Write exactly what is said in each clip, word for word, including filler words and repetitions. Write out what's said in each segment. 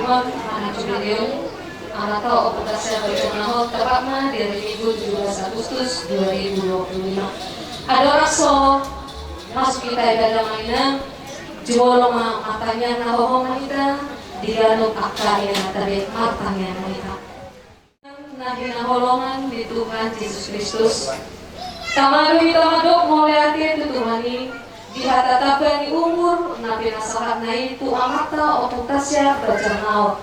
Anak Jubileum, Amanta Ompunta Siahaan Bajangnahor, tepatna di hari Minggu tujuh belas Agustus dua ribu dua puluh lima. Andorang so masuk hita ibadah ma inang, jumolo ma martangiang na hohom ma hita, di ganup angka inanta be martangiang ma hita. Na hinaholongan ni Tuhan Jesus Kristus, tama do hita mandok mauliate tu Tuhan i, di hata tamba ni umur na pinasahatna i tu Amanta Ompunta Siahaan Bajangnahor,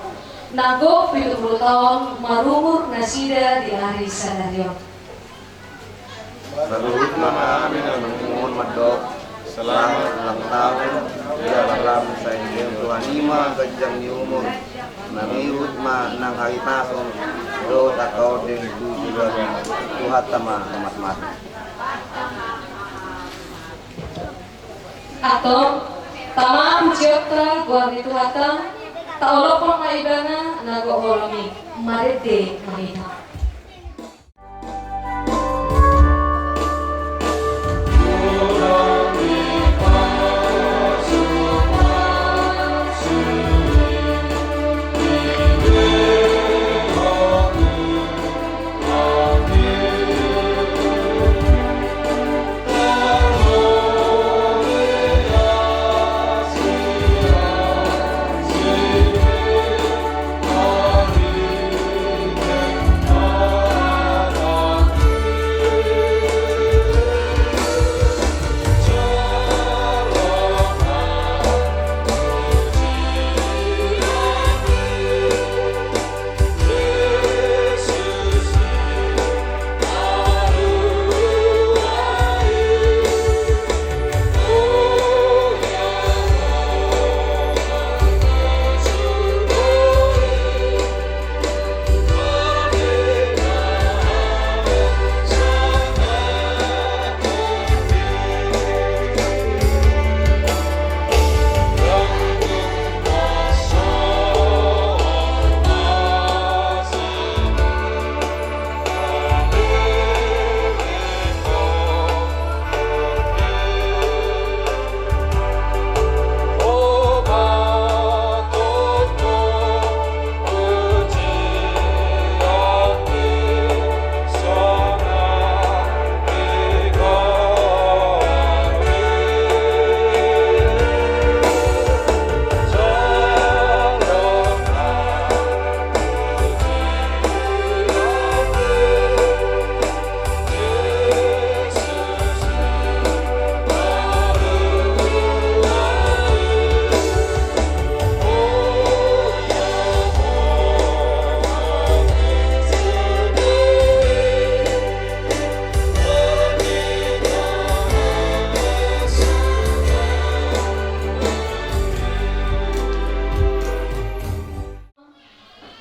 na gok pitu pulu taon marumur nasida di ari sadari on. Saluhutna hami na naeng mandok selamat ulang tahun, jala lam sainjeng Tuhan i ma ganjang ni umur, na mangihut ma nang hahipason dohot angka ondeng tu joloan. Tuhanta ma na marmate. Antong, tama pujionta goar ni Tuhanta, taolophon ma Ibana na gok holong i. Marende ma hita.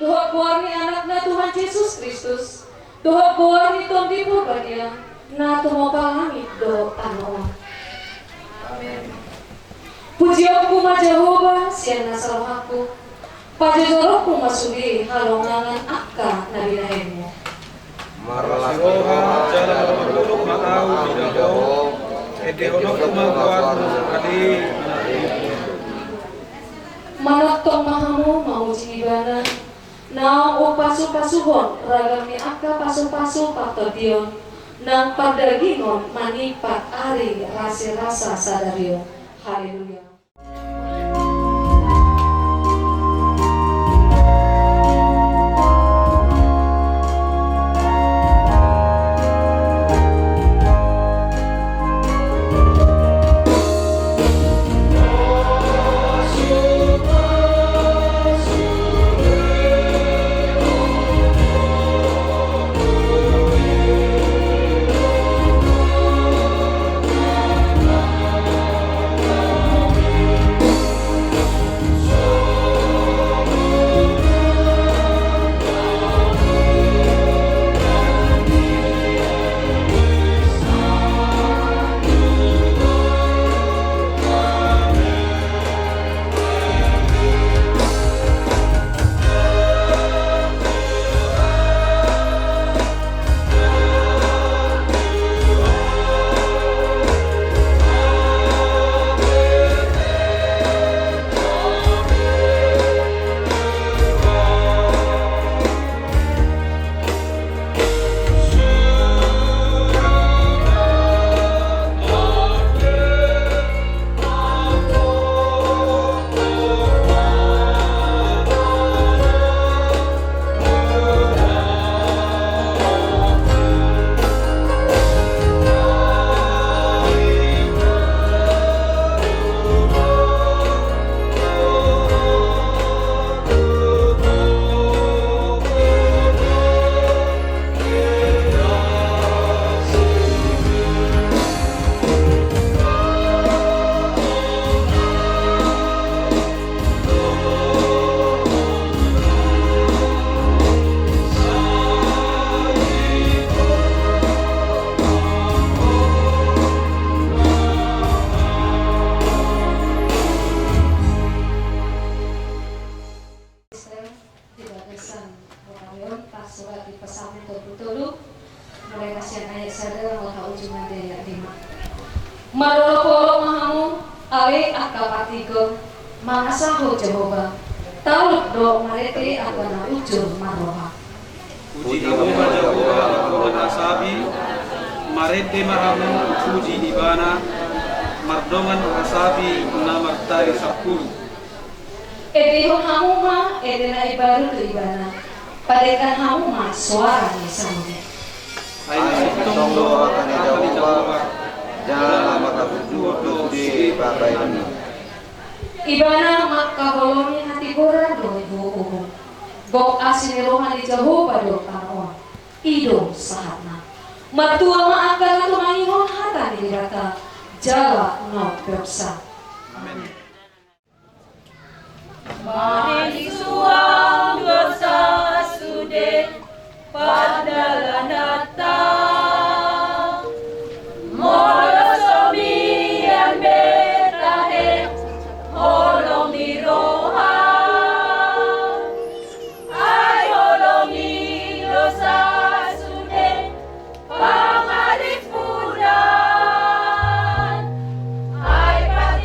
Dohot goar ni Anakna Tuhan Jesus Kristus, dohot goar ni Tondi Porbadia, na tumompa langit dohot tano on. Amen. Pujionku ma Jahowa, sian nasa rohangku, pajojoronku ma sude halongangan angka na binahenmu. Marlas ni roha jala marlungun ma ahu di Jahowa, endehononku ma goarna ale. Manongtong ma hamu mamuji Ibana, naung umpasupasuhon ragam ni angka pasupasu partondion nang pardagingon manimpat ari rasirasa sadari on. Haleluya. Marolopolop ma hamu, ale angka partingkian, mangasahon Jahowa, talup do marende angka na jujur marroha. Puji hamu ma Jahowa mardongan hasabi, marende ma hamu puji Ibana, mardongan hasabi na martali sampulu. Endehon hamu ma ende na imbaru tu Ibana, padenggan hamu ma soara ni saluhutna. Ai sintong do hata ni Jahowa, jala mangkaturpuk do sude pambahenanna. Ibana mangkaholongi hatigoran dohot gogo. Gok asi ni roha ni Jahowa do tano on. I do sahatna. Martua ma angka na tumangihon hata ni Debata, jala na umpeopsa. Amen. Marisuang do sa sude pandalananta. Molo so mian be tahe holong ni roha, ai holongi do sa sude pangaripuna. Ai pati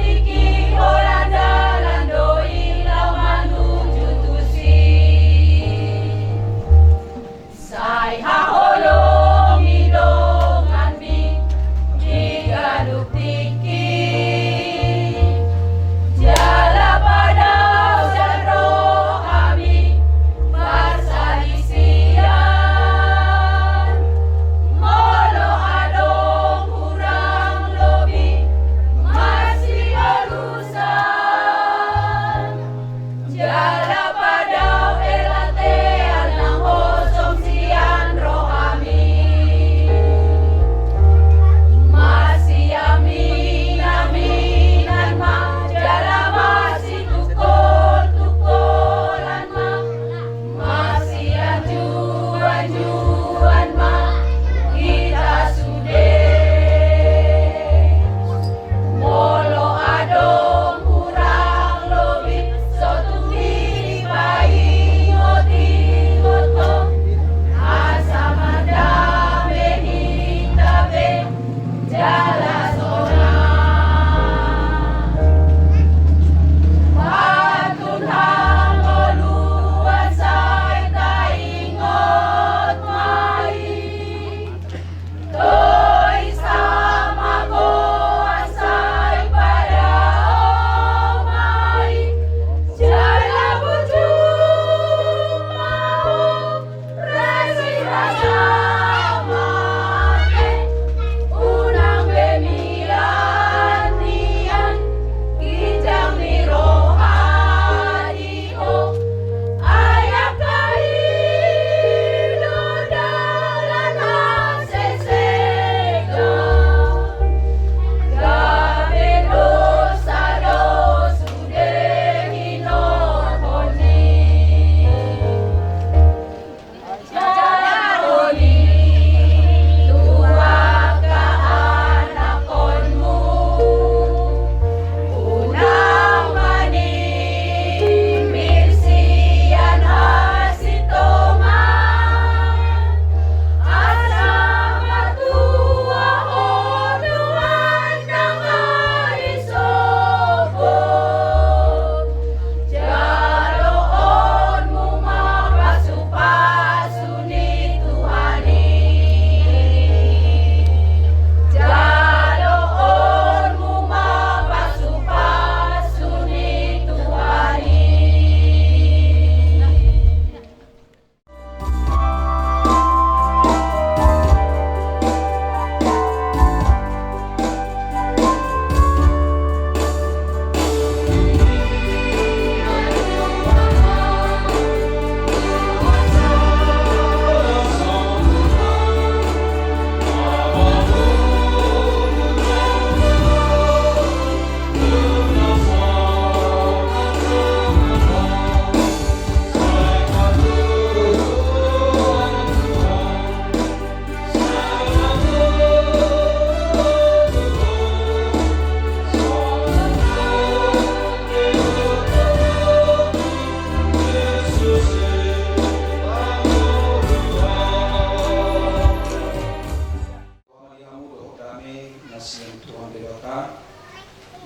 Sian Tuhan Debata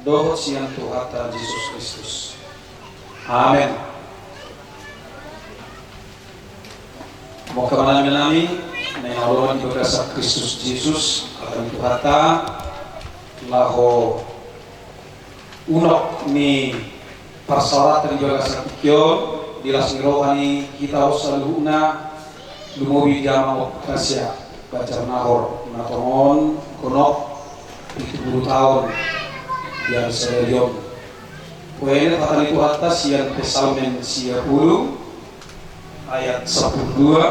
dohot sian Tuhanta Jesus Kristus. Amen. Mauliate ma di Tuhanta, na hinaholongan di bagasan Kristus Jesus, hata ni Tuhanta, laho unok ni parsaoranta di bagasan tingki on, di las ni roha ni hita on saluhutna, lumobi di amang Ompu Tasya Banjarnahor, na tongon gonop pitu pulu taon di ari sadari on. Huenget hata ni Tuhanta sian Psalmen sia pulu ayat sampulu dua,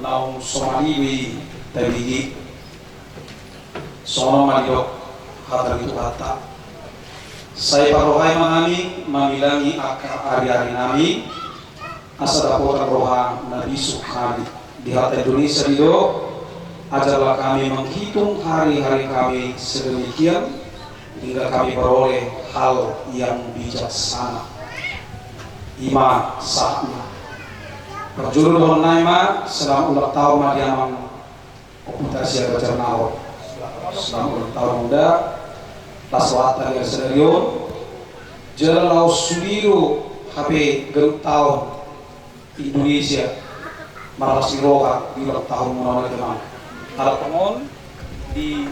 naung so maliu i tabege. Songon on ma didok hata ni Tuhanta. Sai parrohai ma hami mamilangi angka ariari nami, asa dapotan roha na bisuk hami. Di hata Indonesia didok, ajarlah kami menghitung hari-hari kami sedemikian, hingga kami beroleh hal yang bijaksana. I ma sahatna. Parjolo dohonon nami ma, selamat ulang tahun ma di amang Ompu Tasya Banjarnahor. Selamat ulang tahun, Bunda. Las rohanta di ari sadari on. Jala laos sude do hape ganup taon Indonesia marlas ni roha di ulang tahun muna on, amang. Ala tongon di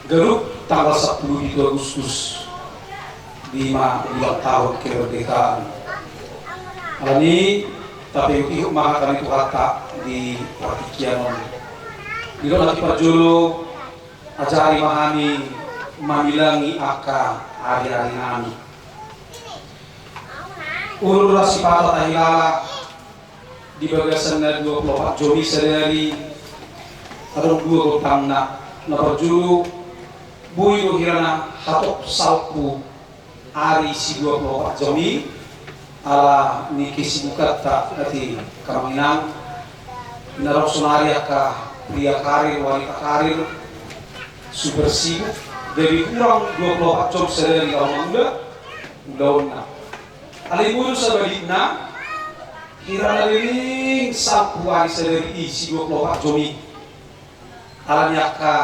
ganup tanggal sampulu pitu Agustus, di ma ulang tahun kemerdekaan. Alani i, tapaihut-ihut ma hata ni Tuhanta di partingkian on. Didok na parjolo, ajari ma hami mamilangi angka ariari nami. Olo do ra sipata tahilala, di bagasan na dua pulu opat jom i sadari, adong dua gontangna. Na parjolo, boi do hira na hatop salpu ari si dua pulu opat jom i, ala ni kesibukanta, ate amang inang. Na adong sonari angka pria karir, wanita karir, super sibuk, gabe hurang dua pulu opat jom sadari laho mangula ulaonna. Alai molo sabalikna, hira na leleng salpu ari sadari i si dua pulu opat jom i, ala ni angka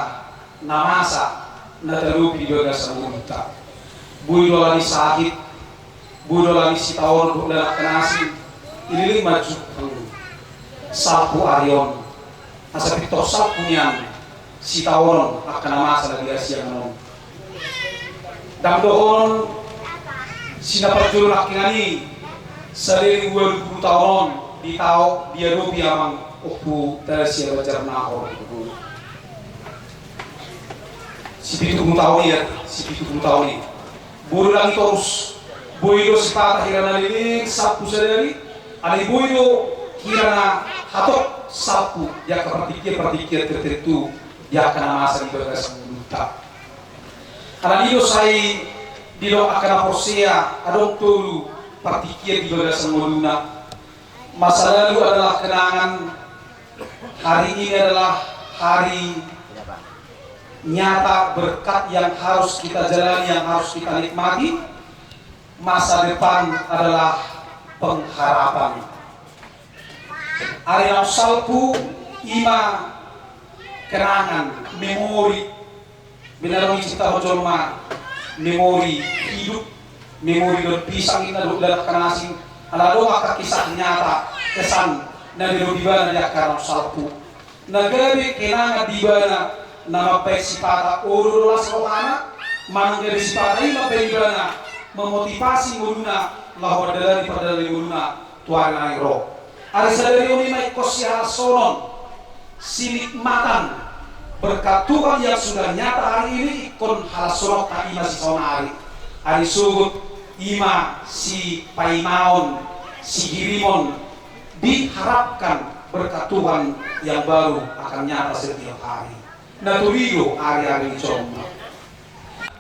na masa na talopi di bagasan ngolunta. Boi do ala ni sahit, boi do ala ni sitaonon dohot dalanan na asing, i leleng ma jumpang salpu ari on. Asa pintor salpu nian sitaonon angka na masa na di ari siangan on. Ndang dohonon si na parjolo nangkiningan i, saleleng ualu pulu taon on, di tao diadopi amang Ompu Tasya Banjarnahor. Si pitu pulu taon i, ya, si pitu pulu taon i. Boi do lagi torus, boi do sipata hira na leleng salpu sadari, alai boi do hira na hatop salpu di angka partingkian-partingkian tertentu di angka na masa di bagasan ngolunta. Alani i do sai didok angka na porsea, adong tolu partingkian di bagasan ngoluna. Masa lalu adalah kenangan, hari ini adalah hari nyata berkat yang harus kita jalani, yang harus kita nikmati. Masa depan adalah pengharapan. Ari naung salpu i ma kenangan, memori. Boi na adong i cinta jolma, memori hidup, memori daun pisang, inna dohot dalanan na asing. Ala adong angka kisah nyata, kesan na didok ibana di angka ari naung salpu. Na gabe kenangan di ibana, na mambahen sipata olo do las rohana, manang gabe sipata i mambahen ibana, memotivasi ngoluna laho mandalani pardalanan ni ngoluna tu ari na naeng ro. Ari sadari on i ma ingkon sihalashonon, sinikmatan berkat Tuhan yang sudah nyata hari ini, ingkon halashononta i ma sisaonari. Ari sogot i ma sipaimaon, sihirimon, diharapkan berkat Tuhan yang baru akan nyata setiap hari. Na tolu i do ari-ari ni jolma.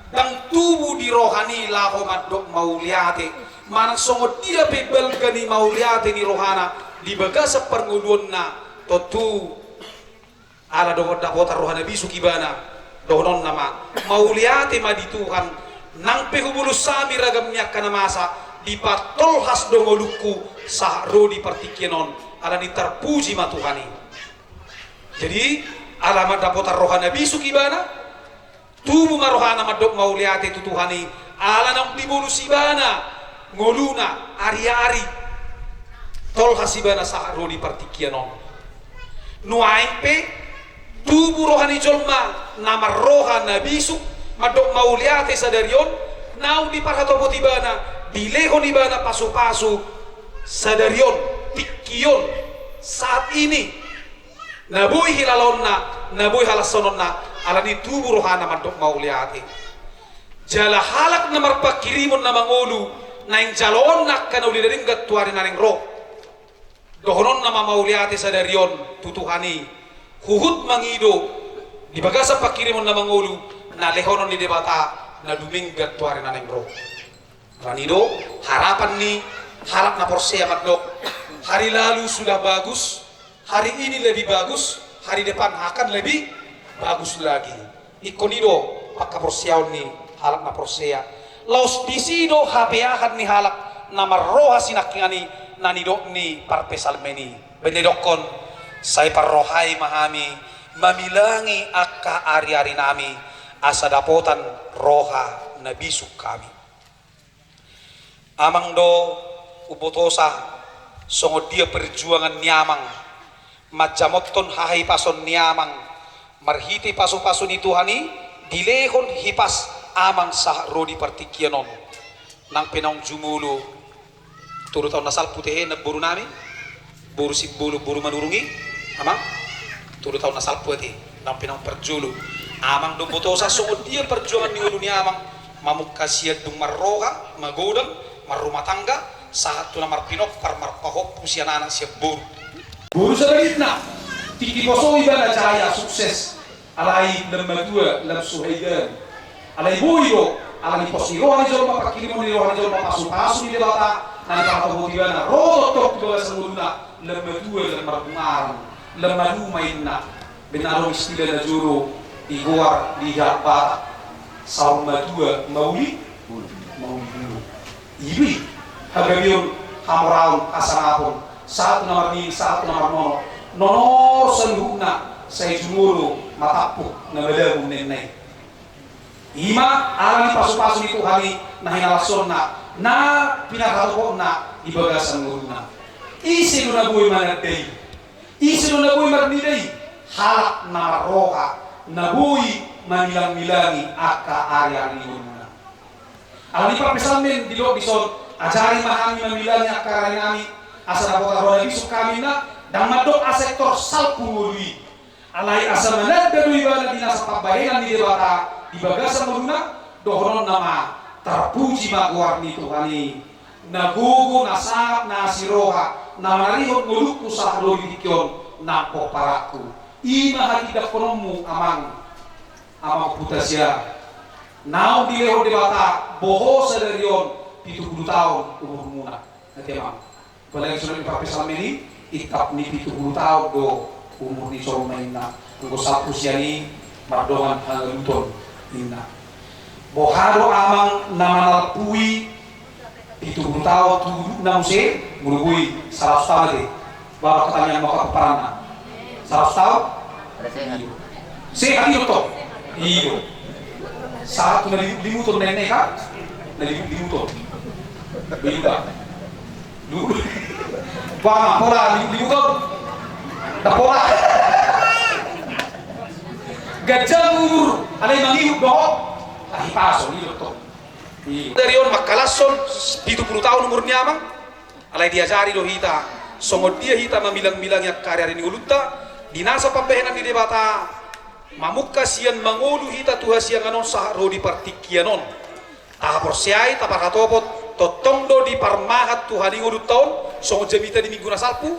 Ndang tubu di rohana i laho mandok mauliate, manang songon dia pe balga ni mauliate ni rohana di bagasan parngoluonna, tontu ala dohot dapotan roha na bisuk ibana, dohononna ma, mauliate ma di Tuhan, nang pe hubolus hami ragam ni angka na masa, dipatolhas do ngolungku sahat ro di partingkian on, alani tarpuji ma Tuhan i. Jadi, Ala mandapotan roha na bisuk ibana, tubu ma rohana mandok mauliate tu Tuhan i, ala naung dibolus ibana ngoluna ari-ari. Tolhas ibana sahat ro di partingkian on. Nuaeng pe, tubu roha ni jolma na marroha na bisuk mandok mauliate sadari on, naung diparhatopot ibana, dilehon ibana pasu-pasu sadari on, tingki on, saat ini. Na boi hilalaonna, na boi halashononna, alani tubu rohana mandok mauliate. Jala halak na marpanghirimon na mangolu, naeng jaloonna angka na uli na denggan tu ari na naeng ro. Dohononna ma mauliate sadari on tu Tuhan i, huhut mangido di bagasan panghirimon na mangolu, na lehonon ni Debata na dumenggan tu ari na naeng ro. Alani do harapan ni halak na porsea mandok, hari lalu sudah bagus, hari ini lebih bagus, hari depan akan lebih bagus lagi. Ingkon i do panghaporseaon ni halak na porsea. Laos disi do hapeahan ni halak na marroha sinangkiningan i na nidok ni parpsalmen i. Baen na didokkon, sai parrohai ma hami mamilangi angka ari-arinami asa dapotan roha na bisuk hami. Amang do umbotosa, songon dia perjuangan ni amang manjamothon hahipason ni amang, marhite pasu-pasu ni Tuhan i, dilehon hipas amang sahat ro di partingkian on. Nang pe naung jumolo tolu taon na salpu tehe na boru nami, boru Simbolon, boru Manurung i, amang. Tolu taon na salpu ate, nang pe naung parjolo. Amang do umbotosa, songon dia perjuangan ni ngolu ni amang, mamungka sian dung marroha, magodang, marrumah tangga, sahat tu na marpinompar, marpahompu sian anak sian boru. Boru Sabadinna, tingki poso ibana jaya sukses. Alai lam matua lam suhaidan. Alai boi do, alani pos ni roha ni jolma, panghirimon ni roha ni jolma, pasu-pasu ni Debata na diparhatopot ibana, ro tongtong tu bagasan ngoluna, lam matua lam marbungaran, lam maduma inna. Baen adong istilah na jolo digoar di halak Batak, saur matua mauli, mauli bulu. I do i, hagabeon, hamoraon, hasangapon, sahat tu na marnini, sahat tu na marnono, nono saluhutna, sai jumolo ma tampuk na madabu ninna i. I ma alani pasu-pasu ni Tuhan i na hinalashonna, na pinarhatopotna di bagasan ngoluna. Ise do na boi mananda i? Ise do na boi marnida i? Halak na marroha, na boi mamilang-milangi angka ari-ari ni ngoluna. Alani parpsalmen didok dison, ajari ma hami mamilangi angka ari-arinami, asa dapotan roha na bisuk hami, ninna, ndang mandok asa sektor salpu ngolu i. Alai asa mananda do ibana di nasa pambahenan ni Debata di bagasan ngoluna, dohononna ma, tarpuji ma goar ni Tuhan i. Na gogo, na sangap, na asi roha, na manarihon ngolungku sahat ro di tingki on, nang pomparanku. I ma hatindangkononmu amang, amang Ompunta Siahaan. Naung dilehon Debata boho sadari on pitu pulu taon umurmuna. Ate amang. Apalagi songon i parpsalmen i, itap ni pitu pulu taon do umur ni jolma inna. Anggo salpu sian i mardongan hangaluton inna. Boha do amang na manalpui pitu pulu taon tu udutna muse, molo boi saratus taon ate. Baru pertanyaan mau ke peperanna. Saratus taon? Sehat i do tong. I do. Sahat tu na limut-limuton ninna i kan? Na limut-limuton. Beda. Dulu. Bang, pola limut-limuton. Ndang pola. Ganjang umur, alai mangihut dohot hahipason, i do tong. Sadari on mangkalashon pitu pulu taon umur ni amang. Alai diajari do hita songon dia hita mamilang-milangi angka ari-ari ni ngolunta di nasa pambahenan ni Debata, mamungka sian mangolu hita tu hasiangan on sahat ro di partingkian on. Tahaporseai, taparhatopot, tongtong do diparmahan Tuhan i ngolunta on, songon jamita di minggu na salpu.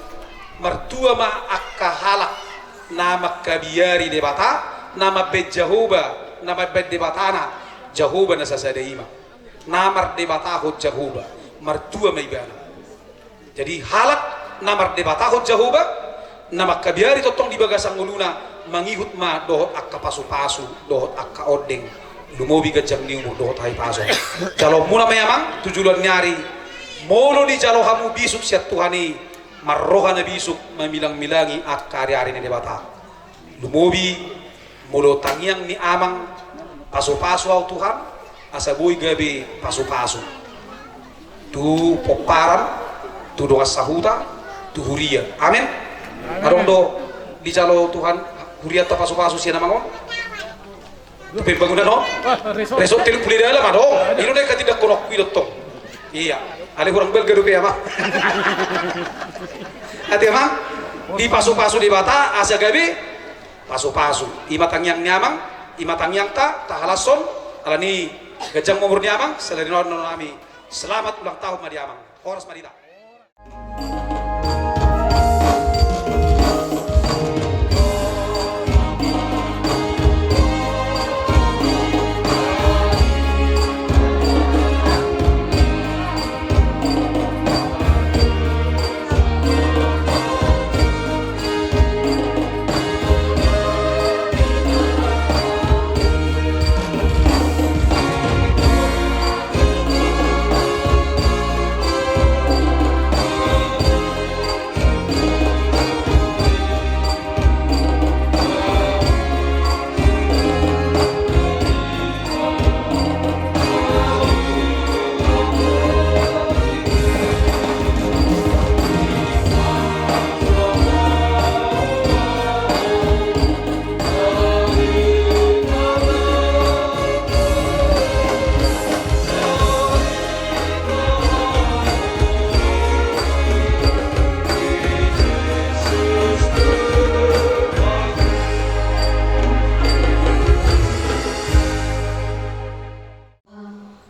Martua ma angka halak na mangkabiari Debata, na mambaen Jahowa, na mambaen Debatana, Jahowa na sasada i ma. Na mardebatahon Jahowa, martua ma ibana. Jadi halak na mardebatahon Jahowa, na mangkabiari tongtong di bagasan ngoluna, mangihut ma dohot angka pasu-pasu, dohot angka ondeng, lumobi ganjang ni umur dohot hahipason. Jaloonmuna ma i amang, tu joloan ni ari, molo dijalo hamu bisuk sian Tuhan i, marroha na bisuk, mamilang-milangi angka ari-ari ni Debata. Lumobi molo tangiang ni amang, pasupasu au Tuhan, asa boi gabe pasupasu tu pomparan, tu dongan sahuta, tu huria. Amen. Adong do dijalo Tuhan hurianta pasupasu sian amang on? Tu pembangunan on? Resort Teluk Puli Dalam adong. I do na i katindanghononku i do tong. Ia, alai hurang balga dope amang. Ate amang, dipasupasu Debata asa gabe pasupasu. I ma tangiang ni amang, i ma tangiangta tahalashon. Alani ganjang ma umur ni amang, sadari on nami selamat ulang tahun ma di amang. Horas ma di hita.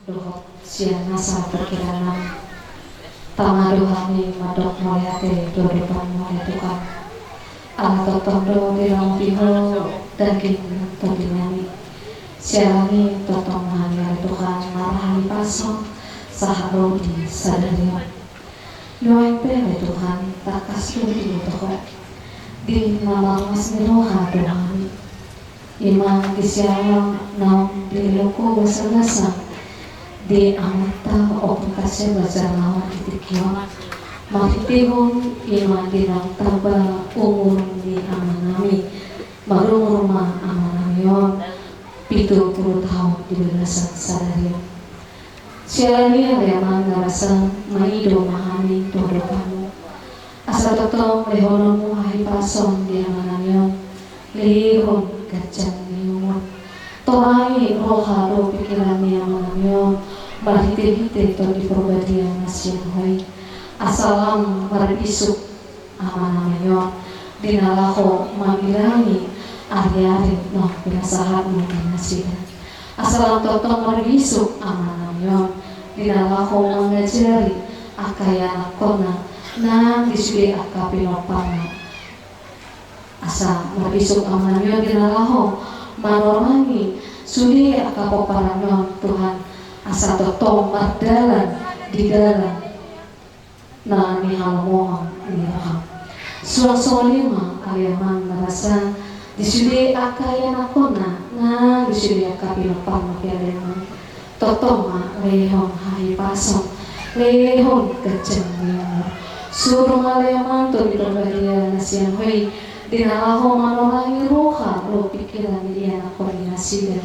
Dohot sian nasa parkiranan. Tama do hami mandok mauliate tu adopanMu ale Tuhan. Ala tongtong do diramoti Ho daging nang tondinami. Siala ni i tongtong hami ale Tuhan marhahipason sahat ro di sadari on. Nuaeng pe ale Tuhan tangkas do diboto Ho. Di na marlas ni roha do hami. I ma di siala naung dilehon Ho basabasa di amanta Ompunta Siahaan Raja Nawa di tingki on. Marhitehon i ma di naung tamba umur ni amanami marumur ma amanami on pitu pulu taon di bagasan sadari on. Siala ni i ale Amang na basa, mangido ma hami tu adopanMu. Asa tongtong lehononMu hahipason di amanami on, lehon ganjang ni umur. Torangi roha dohot pingkiran ni amanami on, marhitehite Tondi Porbadia na sian Ho i. Asa lam marbisuk amanami on, di na laho mangilangi ariari naung pinasahatMu di nasida. Asa lam tongtong marbisuk amanami on, di na laho mangajari angka ianakhonna nang di sude angka pinompar. Asa marbisuk amanami on, di na laho manorangi sude angka pomparan on Tuhan. Asa tongtong mardalan di dalan na nihalomohon ni rohaM. Suang songon i ma ale Amang na basa, di sude angka ianakhonna nang di sude angka pinompar na pialenna. Tongtong ma lehon hahipason, lehon ganjang ni umur. Suru ma ale Amang Tondi Porbadia na sian Ho i, di na laho manorangi roha dohot pingkiran ni ianakhon ni nasida.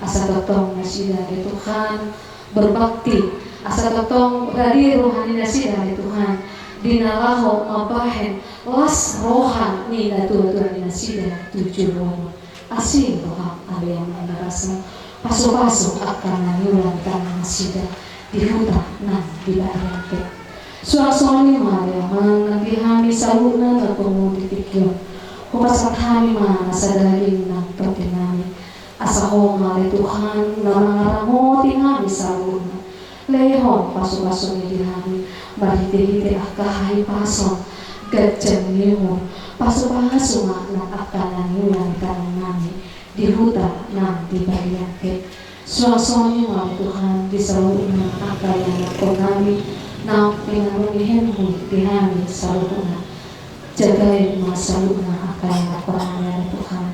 Asa tongtong nasida ale Tuhan berbakti, asa tongtong rade roha ni nasida ale Tuhan, di na laho mambahen las roha ni natuatua ni nasida tu joloan on. Asi rohaM ale Amang na basa, pasupasu angka na niula ni tangan nasida di huta nang di balian pe. Suang songon i ma ale Amang nang di hami saluhutna na pungu di tingki on. Hupasahat hami ma nasa daging nang tondinami. Asa Ho ma ale Tuhan na mangaramoti hami saluhutna. Lehon pasupasum i di hami marhitehite angka hahipason, ganjang ni umur, pasupasu ma nang angka na niula ni tangan nami di huta nang di balian pe. Suang songon i ma ale Tuhan di saluhutna angka ianakhon nami naung pinangidoan ni hami saluhutna. Jagai ma saluhutna angka ianakhon nami ale Tuhan.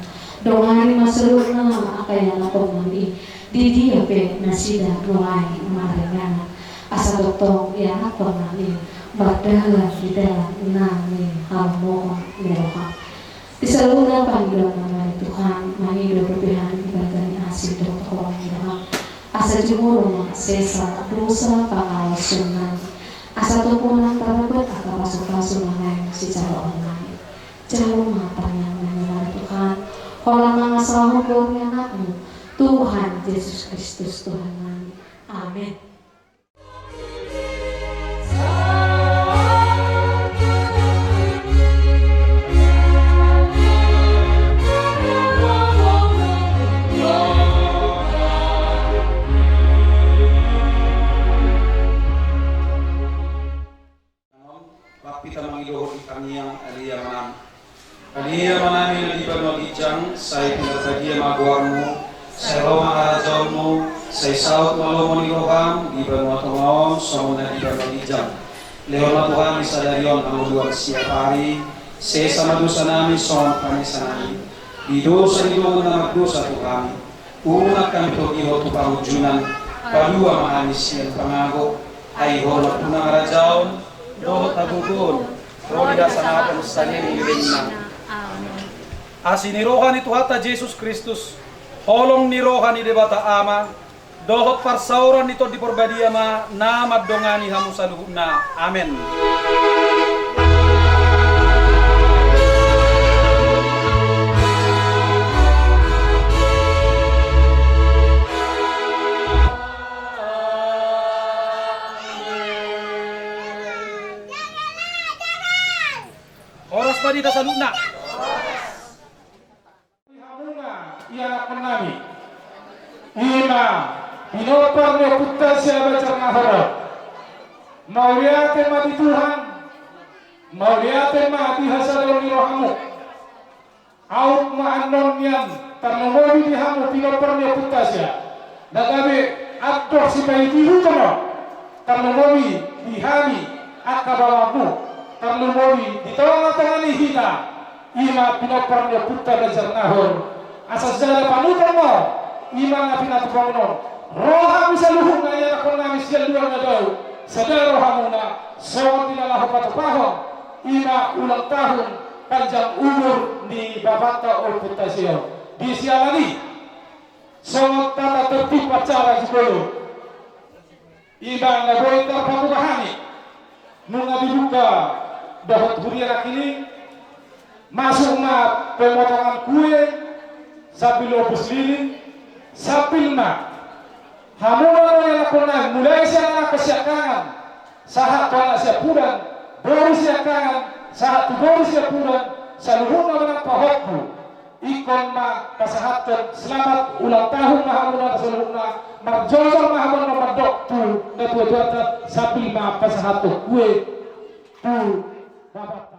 Dongani ma saluhutna angka ianakhon nami i, di dia pe nasida mulai maringanan. Asa tongtong ianakhon nami i mardalan di dalan na nihalomohon ni rohaM. Di saluhutna pangidoan nami Tuhan, mangido dope hami di bagasan asi dohot holong ni roham, asa jumolo ma sesa dosa pangalaosion nami, asa tompu ma nang tarbahen angka pasupasu na naeng sijaloon nami. Jalo ma tangiang nami, Tuhan, holan mangasahon goar ni Anakmu, Tuhan Jesus Kristus, Tuhan nami. Amen. Rap hita mangido di tangiang. Ale Amanami. Ale Amanami na di banua ginjang, sai pinarbadia ma goarmu, sai ro ma harajaonmu, sai saut ma lomo ni roham di banua tonga on songon na di banua ginjang. Lehon ma tu hami sadari on hangoluan siapari, sesa ma dosanami songon panesanami di dosa ni dongan na mardosa tu hami. Unang hami togihon tu pangunjunan, palua ma hami sian pangago, ai Ho ma nang harajaon, dohot hagogoon, ro di hasangapon saleleng ni lelengna. Amen. Asi ni roha ni Tuhanta Jesus Kristus, holong ni roha ni Debata Ama, dohot parsaoran ni Tondi Porbadia ma na mandongani hamu saluhutna. Amen. Horas ma di hita saluhutna. Hamuna ianakhonnami, i ma pinompar ni ompunta si Banjarnahor on. Mauliate ma di Tuhan, mauliate ma di hasadaon ni rohamu. Aut ma annon nian tarlumobi di hamu pinompar ni ompunta sia na gabe andor sipaitihuton on, tarlumobi di hami angka baoanmu, tarlumobi di tongatonga ni hita, i ma pinompar ni ompunta Banjarnahor. Asa sada panutan ma i ma na pinatupaon on. Ro hamu saluhutna ianakhonnami sian luar na dao, sada rohamuna songon dilalaho patupahon i ma ulang tahun panjang umur ni bapanta ompunta sia on. Di siala ni songon tata tertib acara jumolo, i ma na boi tarpabuka hami. Nunga dibuka dohot huria nangkining, masuk ma pemotongan kue sambil ombus lilin, sambil ma hamu na ianakhonnami, mulai sian anak siangkangan sahat tu anak siampudan, boru siangkangan sahat tu boru siampudan, saluhutna manang pahompu. Ingkon ma pasahathon selamat ulang tahun ma hamu na saluhutna, marjojor ma hamu na mandok tu natuatuanta sambil ma pasahathon kue tu bapanta.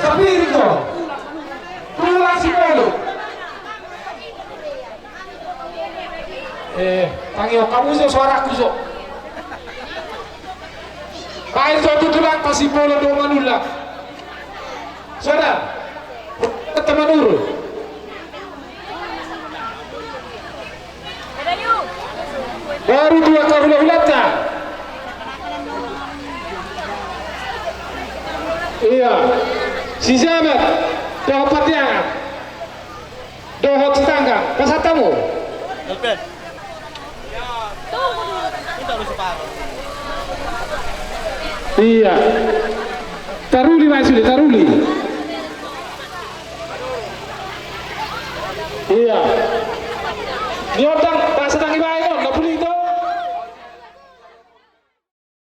Tapi itu tulang Sipolo. Eh, tangihon hamu jo suaraku jo. Baen jo tu tulangta Sipolo dohot Manullang. Sudah. Teman uru. Baru dua kahula-hulanta. Iya. Si Jabat dohot Pandiangan. Dohot Sitanggang. Pasahat hamu. Iya. Taruli ma sude, taruli. Iya. Niondang